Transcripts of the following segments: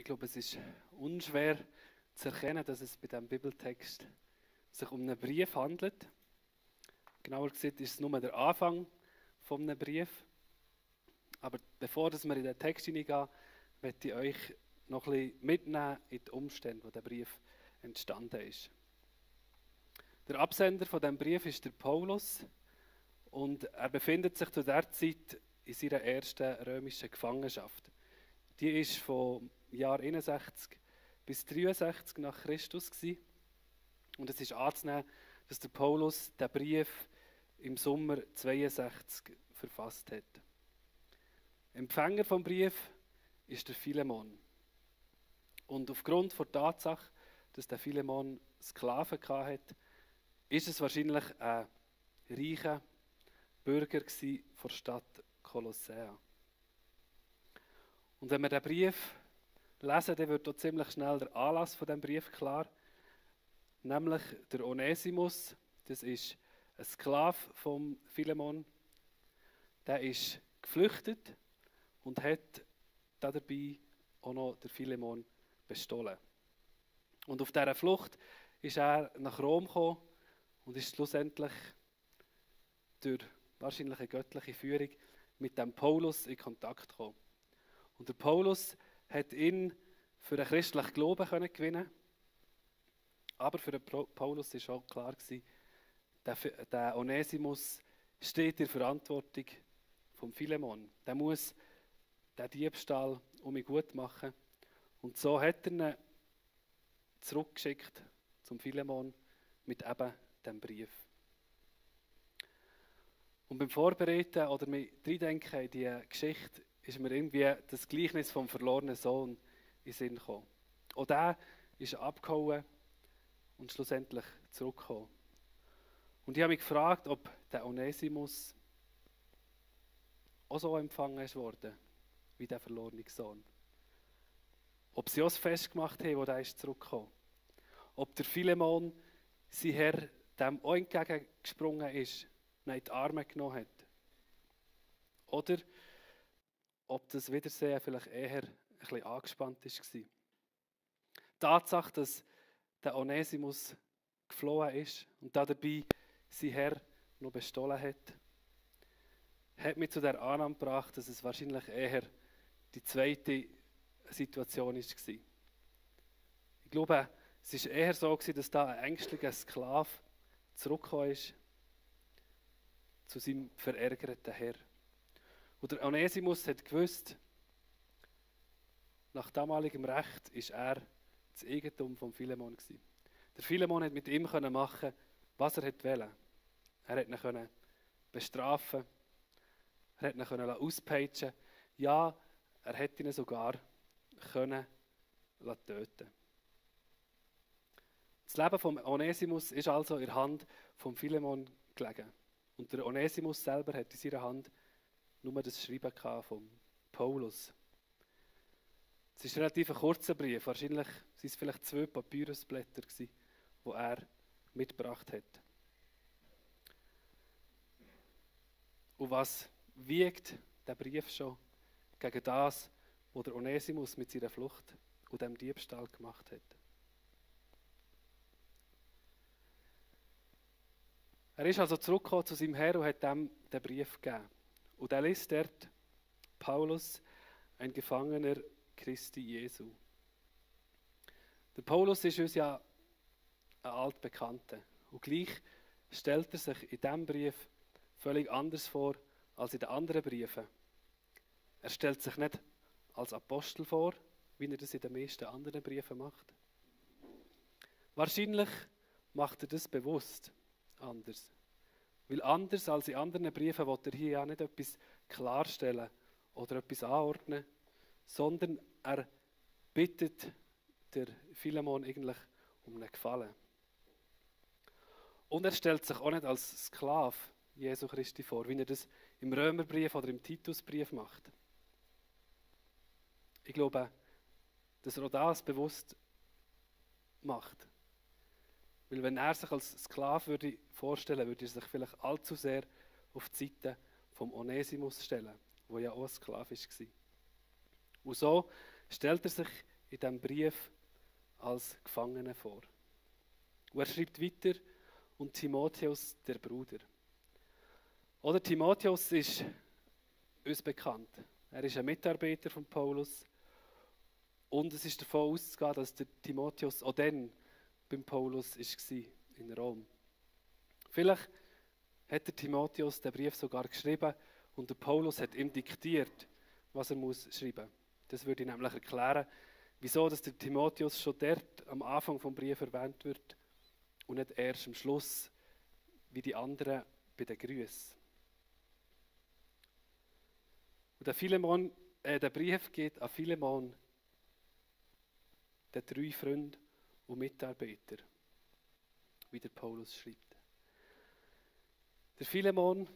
Ich glaube, es ist unschwer zu erkennen, dass es bei diesem Bibeltext sich um einen Brief handelt. Genauer gesagt ist es nur der Anfang von einem Brief. Aber bevor wir in den Text hineingehen, möchte ich euch noch ein bisschen mitnehmen in die Umstände, wo der Brief entstanden ist. Der Absender von diesem Brief ist der Paulus und er befindet sich zu dieser Zeit in seiner ersten römischen Gefangenschaft. Die ist vom Jahr 61 bis 63 nach Christus gewesen. Und es ist anzunehmen, dass der Paulus den Brief im Sommer 62 verfasst hat. Empfänger vom Brief ist der Philemon. Und aufgrund der Tatsache, dass der Philemon Sklaven hatte, ist es wahrscheinlich ein reicher Bürger der Stadt Kolossea. Und wenn wir den Brief lesen, dann wird auch ziemlich schnell der Anlass von diesem Brief klar. Nämlich der Onesimus, das ist ein Sklave von Philemon. Der ist geflüchtet und hat dabei auch noch den Philemon bestohlen. Und auf dieser Flucht ist er nach Rom gekommen und ist schlussendlich durch wahrscheinlich eine göttliche Führung mit dem Paulus in Kontakt gekommen. Und der Paulus hat ihn für einen christlichen Glauben gewinnen. Aber für den Paulus war auch klar, der Onesimus steht in der Verantwortung vom Philemon. Der muss den Diebstahl um ihn gut machen. Und so hat er ihn zurückgeschickt zum Philemon mit eben diesem Brief. Und beim Vorbereiten oder mit Reindenken in diese Geschichte ist mir irgendwie das Gleichnis vom verlorenen Sohn in den Sinn gekommen. Auch der ist abgehauen und schlussendlich zurückgekommen. Und ich habe mich gefragt, ob der Onesimus auch so empfangen wurde wie der verlorene Sohn. Ob sie auch das Fest gemacht haben, wo der ist zurückgekommen. Ob der Philemon, sein Herr, dem auch entgegengesprungen ist, ihn in die Arme genommen hat. Oder ob das Wiedersehen vielleicht eher ein bisschen angespannt war. Die Tatsache, dass der Onesimus geflohen ist und dabei sein Herr noch bestohlen hat mich zu der Annahme gebracht, dass es wahrscheinlich eher die zweite Situation war. Ich glaube, es war eher so, dass da ein ängstlicher Sklave zurückgekommen ist zu seinem verärgerten Herr. Und der Onesimus hat gewusst, nach damaligem Recht ist er das Eigentum von Philemon gewesen. Der Philemon hat mit ihm machen, was er wollte. Er hat ihn bestrafen, er hat ihn auspeitschen. Ja, er hätte ihn sogar töten. Das Leben von Onesimus ist also in der Hand von Philemon gelegen. Und der Onesimus selber hat in seiner Hand nur das Schreiben von Paulus. Es ist relativ ein kurzer Brief. Wahrscheinlich waren es vielleicht 2 Papyrusblätter, die er mitgebracht hat. Und was wiegt der Brief schon gegen das, was der Onesimus mit seiner Flucht und dem Diebstahl gemacht hat? Er ist also zurückgekommen zu seinem Herrn und hat ihm den Brief gegeben. Und er liest dort: Paulus, ein Gefangener Christi Jesu. Der Paulus ist uns ja ein altbekannter. Und gleich stellt er sich in diesem Brief völlig anders vor als in den anderen Briefen. Er stellt sich nicht als Apostel vor, wie er das in den meisten anderen Briefen macht. Wahrscheinlich macht er das bewusst anders. Weil anders als in anderen Briefen will er hier ja nicht etwas klarstellen oder etwas anordnen, sondern er bittet der Philemon eigentlich um einen Gefallen. Und er stellt sich auch nicht als Sklave Jesu Christi vor, wie er das im Römerbrief oder im Titusbrief macht. Ich glaube, dass er auch das bewusst macht. Weil wenn er sich als Sklave vorstellen würde er sich vielleicht allzu sehr auf die Seite vom Onesimus stellen, der ja auch ein Sklave war. Und so stellt er sich in diesem Brief als Gefangener vor. Und er schreibt weiter, und Timotheus, der Bruder. Oder Timotheus ist uns bekannt. Er ist ein Mitarbeiter von Paulus. Und es ist davon auszugehen, dass der Timotheus auch dann beim Paulus war, in Rom. Vielleicht hat der Timotheus den Brief sogar geschrieben und der Paulus hat ihm diktiert, was er muss schreiben muss. Das würde ich nämlich erklären, wieso dass der Timotheus schon dort am Anfang des Briefs erwähnt wird und nicht erst am Schluss, wie die anderen bei den Grüßen. Und der Brief geht an Philemon, den 3 Freunde und Mitarbeiter, wie der Paulus schreibt. Der Philemon,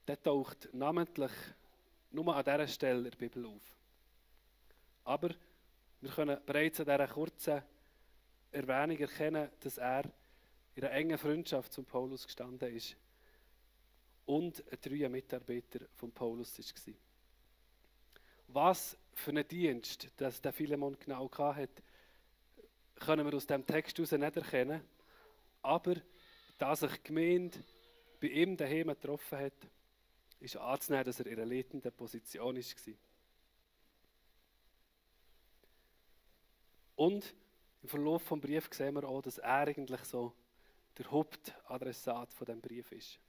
der taucht namentlich nur an dieser Stelle in der Bibel auf. Aber wir können bereits an dieser kurzen Erwähnung erkennen, dass er in einer engen Freundschaft zum Paulus gestanden ist und ein 3 Mitarbeiter von Paulus war. Was für einen Dienst, dass der Philemon genau hatte, können wir aus dem Text heraus nicht erkennen. Aber da sich die Gemeinde bei ihm daheim getroffen hat, ist anzunehmen, dass er in einer leitenden Position war. Und im Verlauf des Briefs sehen wir auch, dass er eigentlich so der Hauptadressat von diesem Brief ist.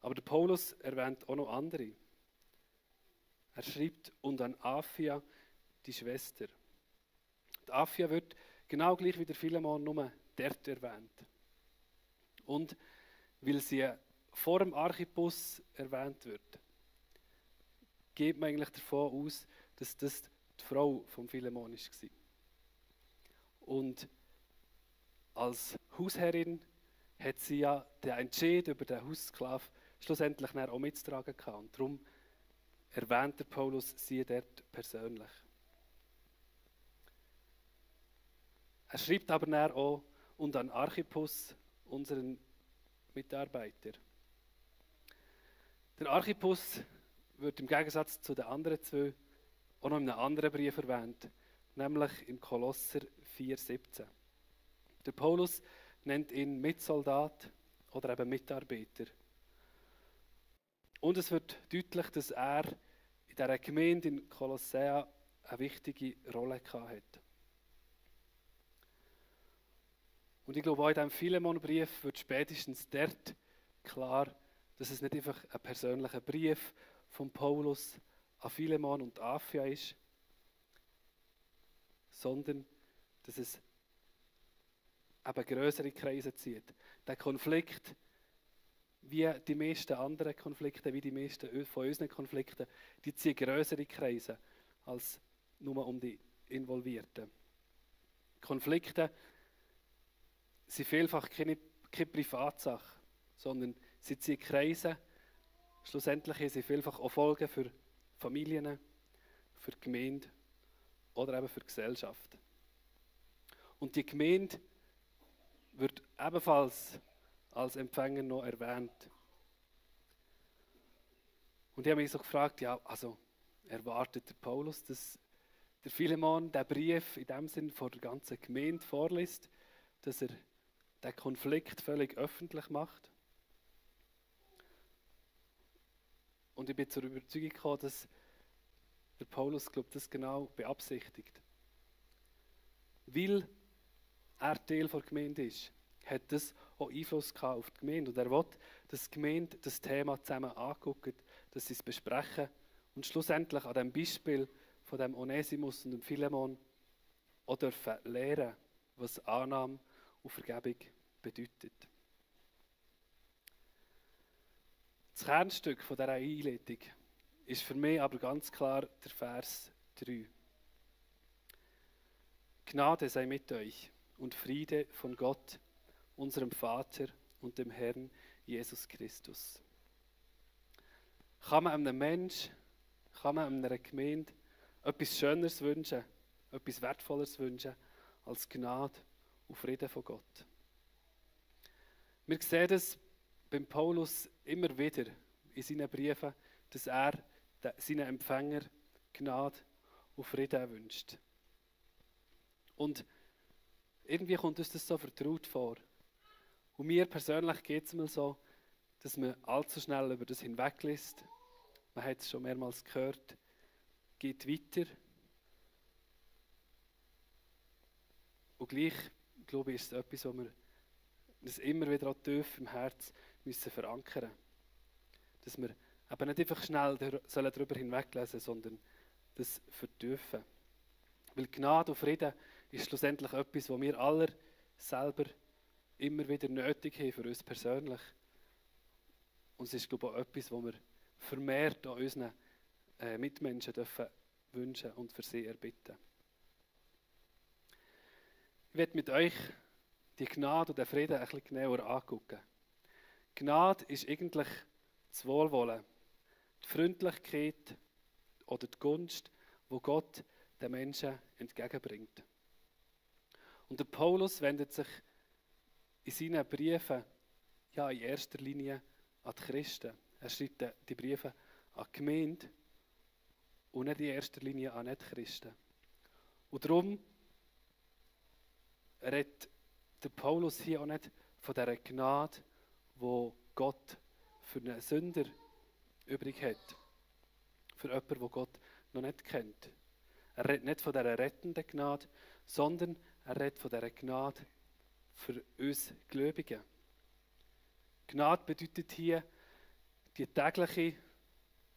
Aber der Paulus erwähnt auch noch andere. Er schreibt, und an Apphia, die Schwester. Die Apphia wird genau gleich wie der Philemon nur dort erwähnt. Und weil sie vor dem Archippus erwähnt wird, geht man eigentlich davon aus, dass das die Frau von Philemon war. Und als Hausherrin hat sie ja den Entscheid über den Haussklaven schlussendlich auch mitzutragen gehabt. Und darum erwähnt der Paulus sie dort persönlich. Er schreibt aber dann auch, und an Archippus, unseren Mitarbeiter. Der Archippus wird im Gegensatz zu den anderen 2 auch noch in einem anderen Brief erwähnt, nämlich im Kolosser 4,17. Der Paulus nennt ihn Mitsoldat oder eben Mitarbeiter. Und es wird deutlich, dass er in dieser Gemeinde in Kolossea eine wichtige Rolle hatte. Und ich glaube, auch in diesem Philemon-Brief wird spätestens dort klar, dass es nicht einfach ein persönlicher Brief von Paulus an Philemon und Apphia ist, sondern dass es eben größere Kreise zieht. Der Konflikt, wie die meisten anderen Konflikte, wie die meisten von unseren Konflikten, die ziehen größere Kreise als nur um die Involvierten. Konflikte sind vielfach keine Privatsache, sondern sie ziehen Kreise. Schlussendlich haben sie vielfach auch Folgen für Familien, für die Gemeinde oder eben für die Gesellschaft. Und die Gemeinde wird ebenfalls als Empfänger noch erwähnt. Und ich habe mich so gefragt, ja, also erwartet der Paulus, dass der Philemon den Brief in dem Sinn vor der ganzen Gemeinde vorliest, dass er den Konflikt völlig öffentlich macht? Und ich bin zur Überzeugung gekommen, dass der Paulus, glaube ich, das genau beabsichtigt. Weil er Teil der Gemeinde ist, hat das auch Einfluss gehabt auf die Gemeinde. Und er will, dass die Gemeinde das Thema zusammen anguckt, dass sie es besprechen und schlussendlich an dem Beispiel von dem Onesimus und dem Philemon auch dürfen lernen, was Annahme und Vergebung bedeutet. Das Kernstück von dieser Einleitung ist für mich aber ganz klar der Vers 3. Gnade sei mit euch und Friede von Gott, unserem Vater und dem Herrn Jesus Christus. Kann man einem Menschen, kann man einer Gemeinde etwas Schöneres wünschen, etwas Wertvolleres wünschen als Gnade und Frieden von Gott? Wir sehen das beim Paulus immer wieder in seinen Briefen, dass er seinen Empfänger Gnade und Frieden wünscht. Und irgendwie kommt uns das so vertraut vor. Und mir persönlich geht es mir so, dass man allzu schnell über das hinweglässt. Man hat es schon mehrmals gehört, geht weiter. Und gleich, glaube ich, ist es etwas, wo wir das immer wieder auch tief im Herz müssen verankern müssen. Dass wir eben nicht einfach schnell darüber hinweglesen, sondern das vertiefen. Weil Gnade und Frieden ist schlussendlich etwas, was wir alle selber immer wieder nötig haben für uns persönlich. Und es ist, glaube ich, auch etwas, was wir vermehrt an unseren Mitmenschen dürfen wünschen und für sie erbitten. Ich werde mit euch die Gnade und den Frieden ein bisschen genauer anschauen. Gnade ist eigentlich das Wohlwollen, die Freundlichkeit oder die Gunst, die Gott den Menschen entgegenbringt. Und der Paulus wendet sich in seinen Briefen ja in erster Linie an die Christen. Er schreibt die Briefe an die Gemeinde und nicht in erster Linie an Nicht-Christen. Und darum redet der Paulus hier auch nicht von dieser Gnade, die Gott für einen Sünder übrig hat. Für jemanden, der Gott noch nicht kennt. Er redet nicht von dieser rettenden Gnade, sondern er redet von dieser Gnade für uns Gläubigen. Gnade bedeutet hier die tägliche,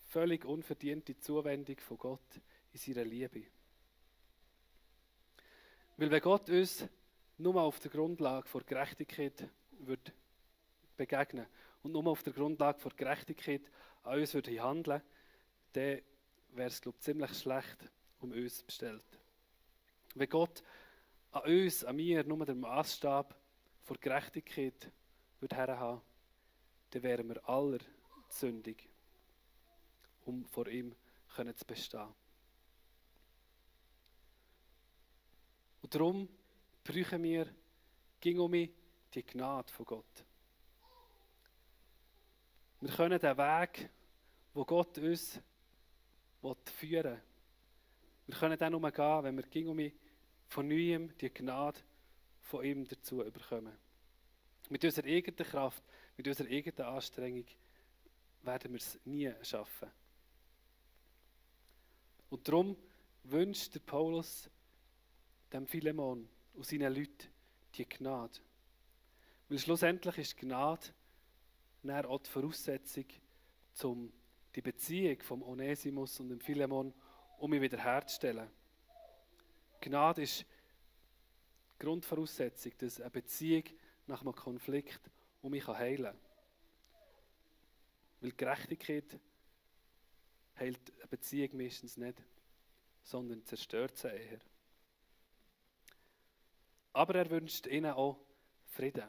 völlig unverdiente Zuwendung von Gott in seiner Liebe. Weil wenn Gott uns nur auf der Grundlage von Gerechtigkeit wird begegnen und nur auf der Grundlage von Gerechtigkeit an uns würde handeln, dann wäre es, glaube ich, ziemlich schlecht um uns bestellt. Wenn Gott an uns, an mir, nur den Maßstab von Gerechtigkeit würde herhaben, dann wären wir aller sündig, um vor ihm zu bestehen. Und darum brauchen wir die Gnade von Gott. Wir können den Weg, wo Gott uns führen will, wir können den nur gehen, wenn wir von neuem die Gnade von ihm dazu bekommen. Mit unserer eigenen Kraft, mit unserer eigenen Anstrengung werden wir es nie schaffen. Und darum wünscht der Paulus dem Philemon und seinen Leuten die Gnade. Weil schlussendlich ist die Gnade dann auch die Voraussetzung, um die Beziehung vom Onesimus und dem Philemon wiederherzustellen. Gnade ist die Grundvoraussetzung, dass eine Beziehung nach einem Konflikt mich heilen kann. Weil Gerechtigkeit heilt eine Beziehung meistens nicht, sondern zerstört sie eher. Aber er wünscht ihnen auch Frieden.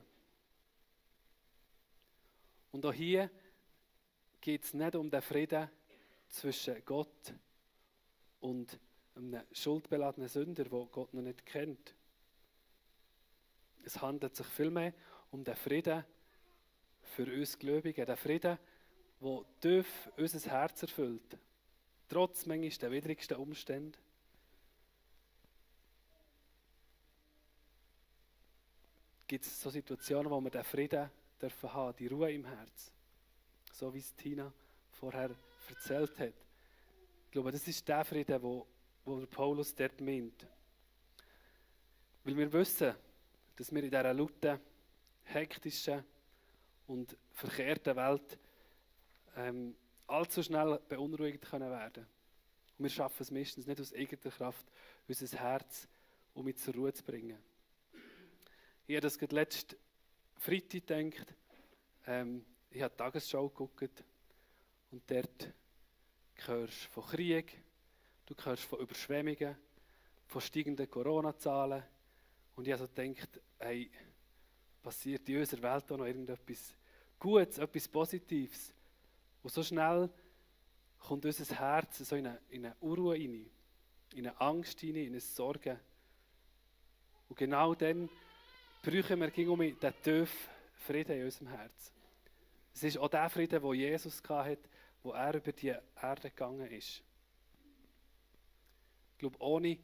Und auch hier geht es nicht um den Frieden zwischen Gott und einem schuldbeladenen Sünder, der Gott noch nicht kennt. Es handelt sich vielmehr um den Frieden für uns Gläubigen, den Frieden, der tief unser Herz erfüllt, trotz manchmal der widrigsten Umstände. Gibt es so Situationen, wo wir den Frieden dürfen haben, die Ruhe im Herz, so wie es Tina vorher erzählt hat. Ich glaube, das ist der Frieden, wo Paulus dort meint. Weil wir wissen, dass wir in dieser lauten, hektischen und verkehrten Welt allzu schnell beunruhigt können werden. Und wir schaffen es meistens nicht aus eigener Kraft, unser Herz zur Ruhe zu bringen. Ich habe das gerade letzten Freitag gedacht. Ich habe die Tagesschau geguckt und dort hörst du von Krieg, du hörst von Überschwemmungen, von steigenden Corona-Zahlen. Und ich habe so gedacht, hey, passiert in unserer Welt auch noch irgendetwas Gutes, etwas Positives? Und so schnell kommt unser Herz so in eine Unruhe rein, in eine Angst rein, in eine Sorge. Und genau dann brauchen wir den tiefen Frieden in unserem Herz. Es ist auch der Frieden, den Jesus hatte, wo er über die Erde gegangen ist. Ich glaube, ohne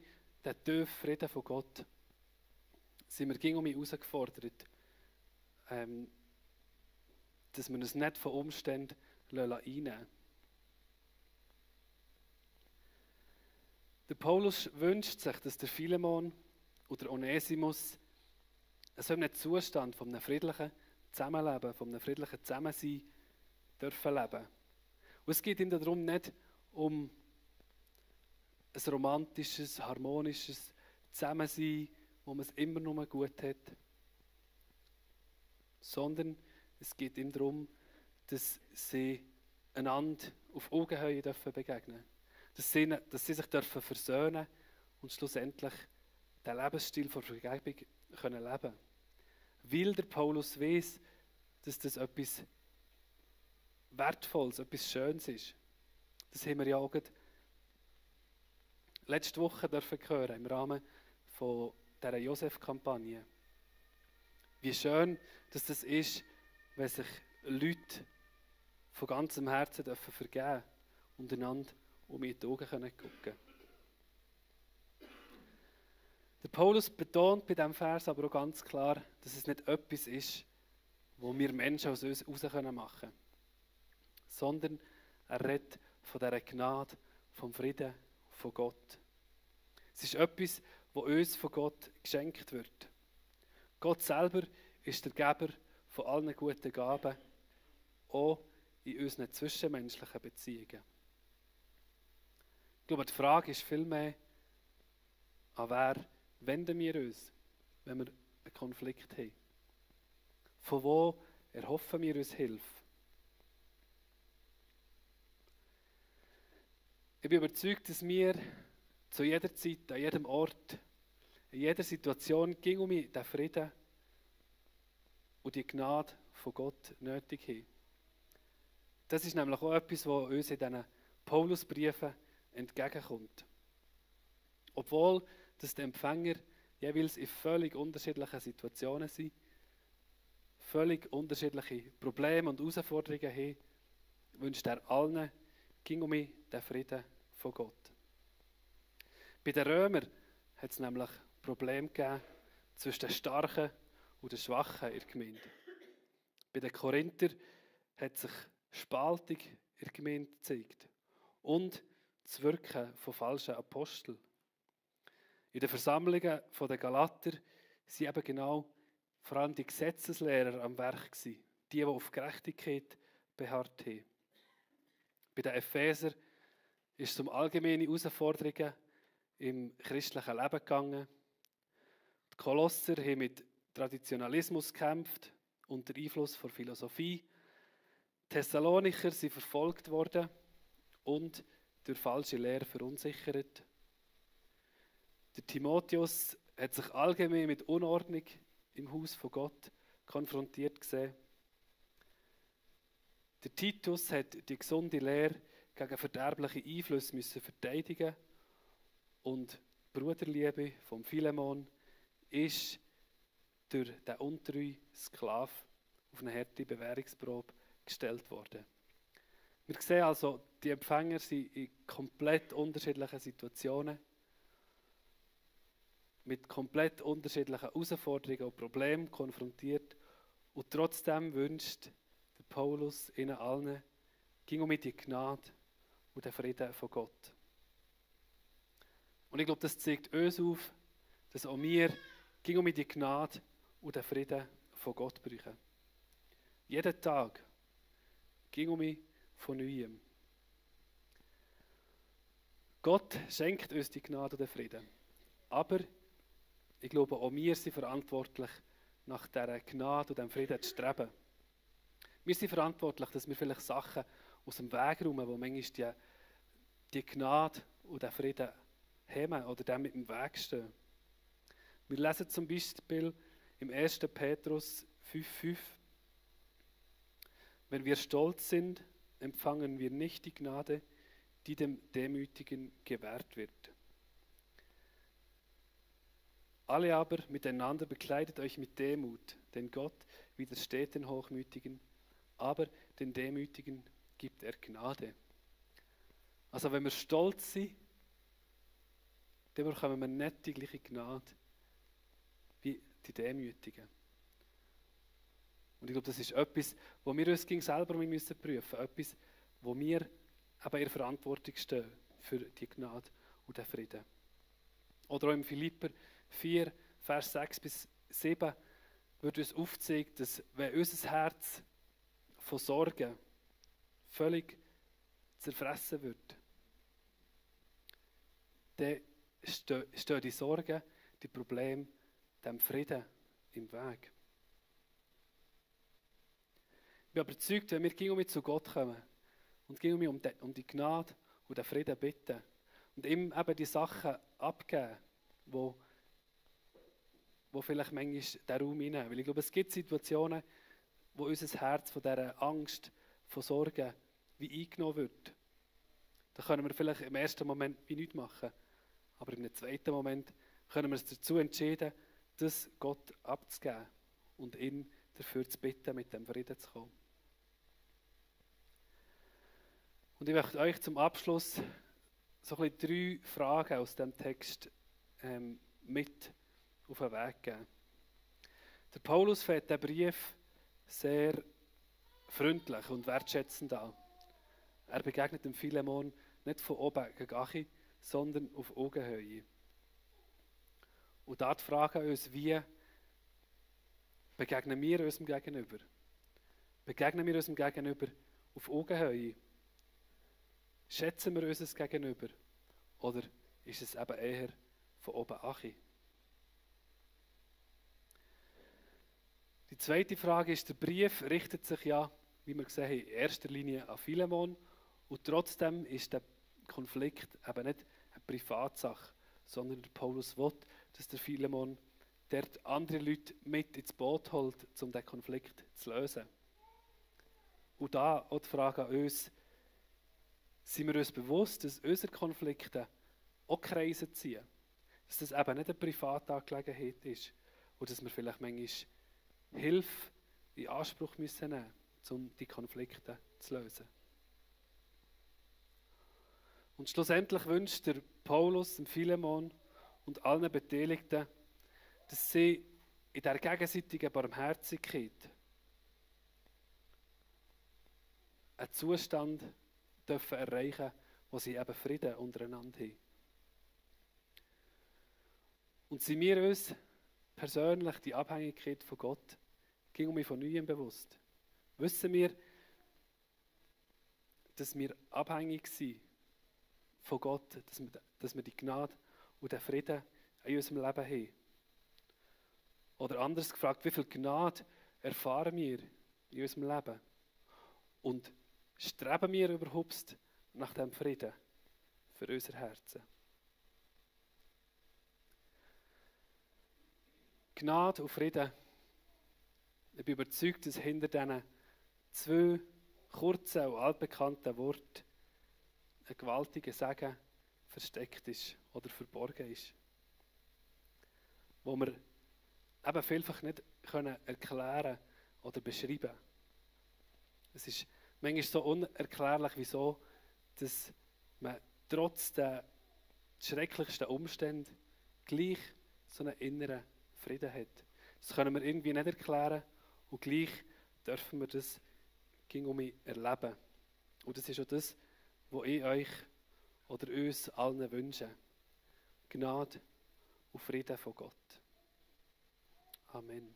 den tiefen Frieden von Gott sind wir gegen mich herausgefordert, dass wir uns nicht von Umständen einnehmen lassen. Der Paulus wünscht sich, dass der Philemon oder Onesimus so in einem Zustand von einem friedlichen Zusammenleben, von einem friedlichen Zusammensein dürfen leben. Und es geht ihm darum nicht um ein romantisches, harmonisches Zusammensein, wo man es immer nur gut hat, sondern es geht ihm darum, dass sie einander auf Augenhöhe dürfen begegnen, dass sie sich dürfen versöhnen und schlussendlich den Lebensstil von Vergebung können leben. Weil der Paulus weiss, dass das etwas Wertvolles, etwas Schönes ist. Das haben wir ja auch letzte Woche dürfen hören im Rahmen von dieser Josef-Kampagne. Wie schön, dass das ist, wenn sich Leute von ganzem Herzen dürfen vergeben und einander in die Augen gucken können. Der Paulus betont bei diesem Vers aber auch ganz klar, dass es nicht etwas ist, was wir Menschen aus uns heraus machen können, sondern er redet von dieser Gnade, vom Frieden von Gott. Es ist etwas, was uns von Gott geschenkt wird. Gott selber ist der Geber von allen guten Gaben, auch in unseren zwischenmenschlichen Beziehungen. Ich glaube, die Frage ist vielmehr, an wer wenden wir uns, wenn wir einen Konflikt haben? Von wo erhoffen wir uns Hilfe? Ich bin überzeugt, dass wir zu jeder Zeit, an jedem Ort, in jeder Situation ging um den Frieden und die Gnade von Gott nötig haben. Das ist nämlich auch etwas, was uns in diesen Paulusbriefen entgegenkommt. Obwohl dass die Empfänger jeweils in völlig unterschiedlichen Situationen sind, völlig unterschiedliche Probleme und Herausforderungen haben, wünscht er allen, ging um den Frieden von Gott. Bei den Römern hat es nämlich Probleme gegeben zwischen den Starken und den Schwachen in der Gemeinde. Bei den Korinther hat sich Spaltung in der Gemeinde gezeigt und das Wirken von falschen Aposteln. In den Versammlungen der Galater waren eben genau vor allem die Gesetzeslehrer am Werk gewesen, die auf Gerechtigkeit beharrt haben. Bei den Epheser ist es um allgemeine Herausforderungen im christlichen Leben gegangen. Die Kolosser haben mit Traditionalismus gekämpft, unter Einfluss von Philosophie. Die Thessalonicher sind verfolgt worden und durch falsche Lehre verunsichert. Der Timotheus hat sich allgemein mit Unordnung im Haus von Gott konfrontiert gesehen. Der Titus hat die gesunde Lehre gegen verderbliche Einflüsse müssen verteidigen und die Bruderliebe vom Philemon ist durch den untreuen Sklaven auf eine harte Bewährungsprobe gestellt worden. Wir sehen also, die Empfänger sind in komplett unterschiedlichen Situationen, mit komplett unterschiedlichen Herausforderungen und Problemen konfrontiert und trotzdem wünscht der Paulus ihnen allen, ging um die Gnade und den Frieden von Gott. Und ich glaube, das zeigt uns auf, dass auch wir ging um die Gnade und den Frieden von Gott brauchen. Jeden Tag ging um von Neuem. Gott schenkt uns die Gnade und den Frieden. Aber ich glaube, auch wir sind verantwortlich, nach dieser Gnade und diesem Frieden zu streben. Wir sind verantwortlich, dass wir vielleicht Sachen aus dem Weg räumen, wo manchmal die Gnade und den Frieden haben oder dem mit dem Weg stehen. Wir lesen zum Beispiel im 1. Petrus 5,5: Wenn wir stolz sind, empfangen wir nicht die Gnade, die dem Demütigen gewährt wird. Alle aber miteinander bekleidet euch mit Demut, denn Gott widersteht den Hochmütigen, aber den Demütigen gibt er Gnade. Also wenn wir stolz sind, dann bekommen wir nicht die gleiche Gnade wie die Demütigen. Und ich glaube, das ist etwas, wo wir uns selber prüfen müssen. Etwas, wo wir eben in Verantwortung stehen für die Gnade und den Frieden. Oder auch im Philipper 4, Vers 6 bis 7 wird uns aufzeigen, dass wenn unser Herz von Sorgen völlig zerfressen wird, dann stehen die Sorgen, die Probleme, dem Frieden im Weg. Ich bin überzeugt, wenn wir zu Gott kommen und um die Gnade und den Frieden bitten und ihm eben die Sachen abgeben, wo vielleicht manchmal den Raum hineinnehmen. Weil ich glaube, es gibt Situationen, wo unser Herz von dieser Angst, von Sorgen wie eingenommen wird. Da können wir vielleicht im ersten Moment wie nichts machen. Aber im zweiten Moment können wir uns dazu entscheiden, das Gott abzugeben und ihn dafür zu bitten, mit dem Frieden zu kommen. Und ich möchte euch zum Abschluss so ein bisschen 3 Fragen aus dem Text mit auf den Weg geben. Der Paulus fängt den Brief sehr freundlich und wertschätzend an. Er begegnet dem Philemon nicht von oben gegen Achi, sondern auf Augenhöhe. Und da fragen wir uns, wie begegnen wir unserem Gegenüber? Begegnen wir unserem Gegenüber auf Augenhöhe? Schätzen wir unser Gegenüber? Oder ist es eben eher von oben Achi? Die zweite Frage ist, der Brief richtet sich ja, wie wir gesehen haben, in erster Linie an Philemon. Und trotzdem ist der Konflikt eben nicht eine Privatsache, sondern der Paulus will, dass der Philemon dort andere Leute mit ins Boot holt, um diesen Konflikt zu lösen. Und da auch die Frage an uns, sind wir uns bewusst, dass unsere Konflikte auch Kreise ziehen? Dass das eben nicht eine Privatangelegenheit ist und dass wir vielleicht manchmal Hilfe in Anspruch müssen nehmen, um die Konflikte zu lösen. Und schlussendlich wünscht der Paulus, dem Philemon und allen Beteiligten, dass sie in der gegenseitigen Barmherzigkeit einen Zustand dürfen erreichen, wo sie eben Frieden untereinander haben. Und sind wir uns persönlich die Abhängigkeit von Gott ging von Neuem bewusst? Wissen wir, dass wir abhängig sind von Gott, dass wir die Gnade und den Frieden in unserem Leben haben? Oder anders gefragt, wie viel Gnade erfahren wir in unserem Leben? Und streben wir überhaupt nach dem Frieden für unser Herzen? Gnade und Frieden. Ich bin überzeugt, dass hinter diesen 2 kurzen und altbekannten Worten ein gewaltiger Segen versteckt ist oder verborgen ist. Wo wir eben vielfach nicht erklären oder beschreiben können. Es ist manchmal so unerklärlich, wieso dass man trotz der schrecklichsten Umstände gleich so einen inneren Frieden hat. Das können wir irgendwie nicht erklären und gleich dürfen wir das erleben. Und das ist auch das, was ich euch oder uns allen wünsche. Gnade und Frieden von Gott. Amen.